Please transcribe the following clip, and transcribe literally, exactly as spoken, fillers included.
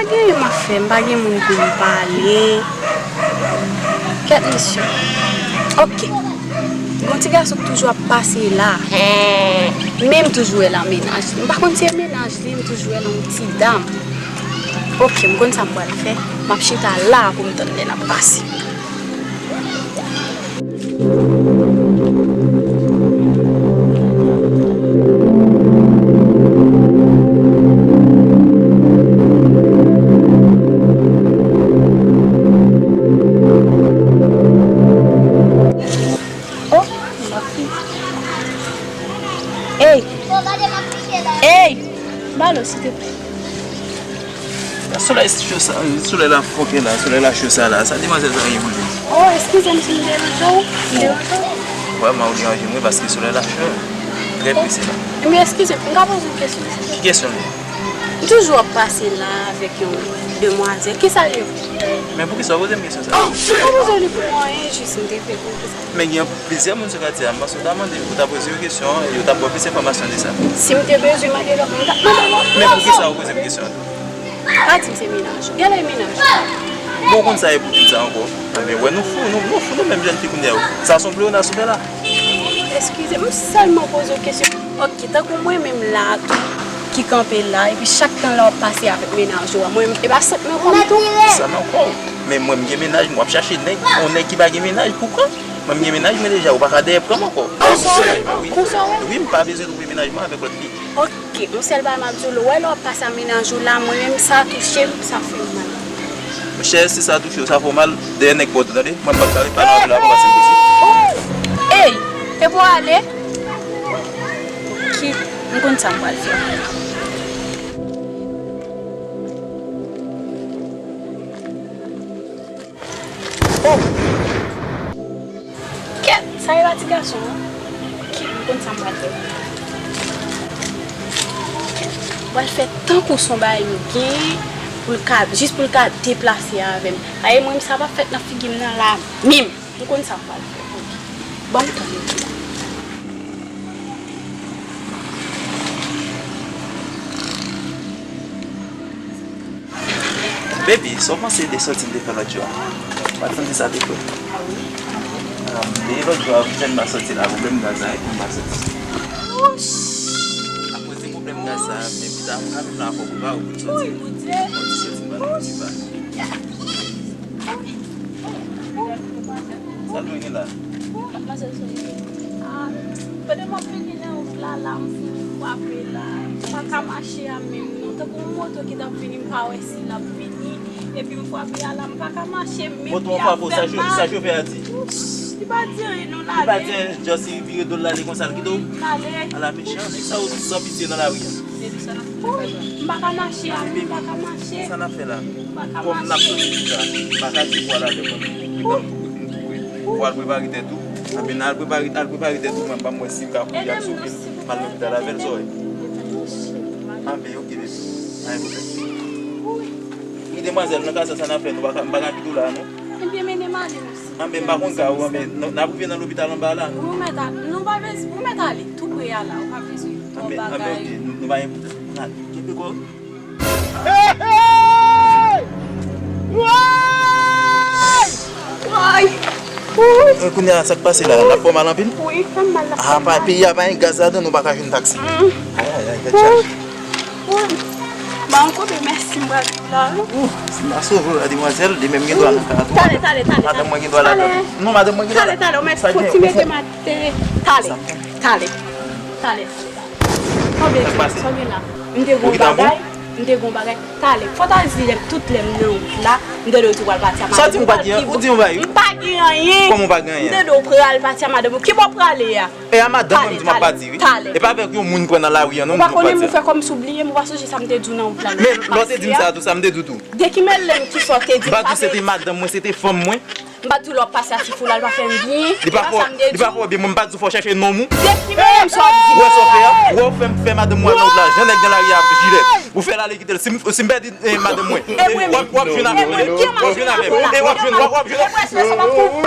Ki m ap fè? M pa gen moun pou m pale. Kèt mesye. Ok. Gon ti gason k toujou ap pase la. Men m toujou wè l an mennaj. M pa konn si e mennaj li, m toujou wè l an ti dam. Ok, m konn sa m pral fè. M ap chita la pou m tann lè l ap pase. Oh, hey! Hey! Balo, silteplè. Solèy cho sa, solèy la fòkè la, solèy la cho sa la, sa demwazèl sa gen pou li. Oh, eskize m si m deranje w. M deranje w? Vrèman, ou deranje m, wi, paske solèy la cho, trè prese la. Men eskize m, m ka poze w kesyon? Ki kesyon li? M toujou ap pase la avèk yon demwazèl. Kisa l ye? Men poukisa w poze m kesyon sa? M pa poze li pou anyen, jis m te vle konn kisa. Men gen plizyè moun sou katye a, m panse w ta mande, ou ta poze yo kesyon, yo t ap ba w plis enfòmasyon de sa. Si m te bezwen mande lòt moun, m t ap mande lòt moun. Men poukisa ou poze m kesyon an tou? Pa di m se mennaj ou. Genlè e mennaj ou. Bon, ou konn sa e pou di m sa ankò? Anben, wè, nou fou, nou, nou fou, nou menm jèn fi kounye a yo. Sa se yon pleonasyon w fè la. Eskize m, m sèlman poze w kesyon. Ok, tankou mwen menm la tou, ki kanpe la, epi chak tan la w ap pase avèk mennaj ou a, mwen menm, e pa sa k nan kò m tou? Sa nan kò w. Men mwen, m gen mennaj, mwen ap chache nèg, yon nèg ki pa gen mennaj pou pran. Mwen, m gen mennaj mwen deja, ou pa ka dèyè pran m ankò. Konsa w wè? Wi. Konsa w wè? Wi, m pa bezwen twouve mennaj mwen avèk lòt fi. Ok, yon sèl bagay m ap di w, lè w wè lè w ap pase a mennaj ou la, mwen menm sa touche m, sa fè m mal. Monchè, si sa touche w, sa fè w mal, dèyè nèg pa w tou, tande? Mwen, m p ap ka ret pale avè w la, fò w pase m prese. Ey! E pou w ale? Ok, m konn sa m pral fè. Oh! Kèt, sa e pa ti gason an? Ok, m konn sa m pral fè. Ok, m pral fè tankou se yon bagay m gen pou l ka, jis pou l ka deplase avè m. Paske mwen, sa p ap fèt nan figi m nan la menm. M konn sa m pral fè. Ok. Ban m tan. Baby, sa w panse de sòti m te fè lòt jou a? Ou pa t santi sa te fre? Ah, depi lòt jou a, ou jwenn m pa sòti la, pwoblèm gaz la, epi m pa sòti. Akoz de pwoblèm gaz sa, men pita m ka menm la fò pou ba ou pou n sòti. Pou n sòti m pa nan ti ba. Sa nou gen la? Madanm, pandan m ap vini nan wout la, la, m fin frape la. M pa ka mache a menm non. Tankou yon moto ki t ap vini, m pa wè si l ap vini. Epi m frape a la, m pa ka mache menm. Moto an frape w, sa cho-, sa chofè a di? Li pa di anyen non, l ale. Li pa di anyen, just li vire do l, l ale konsa, l kite w? L ale. Ala mechan, nèg sa yo san pitye nan lari a. Wi, m pa ka mache a menm, m pa ka mache. Sa n ap fè la? Kòm n ap sòti deja, m pa ka di pou al avè w, m tou pre, m tou pre. Pou al prepare tèt ou. Anben, al prepare, al prepare tèt ou, mwen, ban m wè si m ka kouri ak sove l, m al lopital avè l, sa w wè. Anben, ok, baby. Pa gen pwoblèm. Wi, demwazèl, nan ka sa, sa n ap fè, nou pa ka, m pa ka kite w la, non. Ebyen, mennen m ale, mèsi. Anben, m pa konn ka ou, anben, n, n ap rive nan lopital anba la, non. Ou mèt a, nou pa bezwen, ou mèt ale, tou pre a la, ou pa bezwen pran bagay. Anben, ok, nou, nou pa gen pwoblèm. N ale, kenbe kò w. Hey, hey! Woy! Woy! Woy! E, kounye a, sa k pase la? L ap fè w mal anpil? Wi, fè m mal, l ap fè m mal. Ah, pa, peyi a pa gen gaz ladan, nou pa ka jwenn taksi. Mm. Ay, ay, ay, tèt chaje. Woy! Woy! Ba m kote mèsi, m pral viv la, wi. Ou, si m pa sove w la, demwazèl, demen m gen dwa nan kay la tou. Talè, talè, talè, talè. Madanm mwen gen dwa ladan tou. Non, madanm mwen gen dwa ladan. Talè, talè, ou mèt fon ti mete m atè. Talè, talè, talè, talè. Sa w gen la? M te gon bagay, m te gon bagay. Talè, fò ta di lè m, tout lè m nan wout la, m tande w di w pral pati a madanm ou. Sa w di m pa gen anyen? Ou di yon bagay, wi. M pa gen anyen. Kòman w pa gen anyen? M tande w pral pati a madanm ou. Ki bò w prale a? E a madanm mwen m di m ap pati, wi. Talè, talè. E pa avèk yon moun m pran nan lari a, non, m di m ap pati. Ou pa konnen m fè kòmsi w bliye m, ou pa sonje sa m te di w nan wout la, non. Men, lè w te di m sa tou, sa m te di w tou. De ki mele m ki sa w te di m? M pa di w se te madanm mwen, se te fanm mwen. M pa di w lè w ap pase a ti fi w la, l pa fè m byen. Li pa fè w, li pa fè w byen, mwen m pa di w fò w chèche nonm ou. De ki mele m sa w di m la? Ou wè sa w fè a? Ou wè w fè m fè madanm mwen al nan wout la, jan nèg nan lari a ap jilè. Ou fè l ale kite l. Si m, si m pèdi, eh, madanm mwen, w ap, w ap jwenn avè m. W ap jwenn avè m. E w ap jwenn, w ap, w ap jwenn avè m.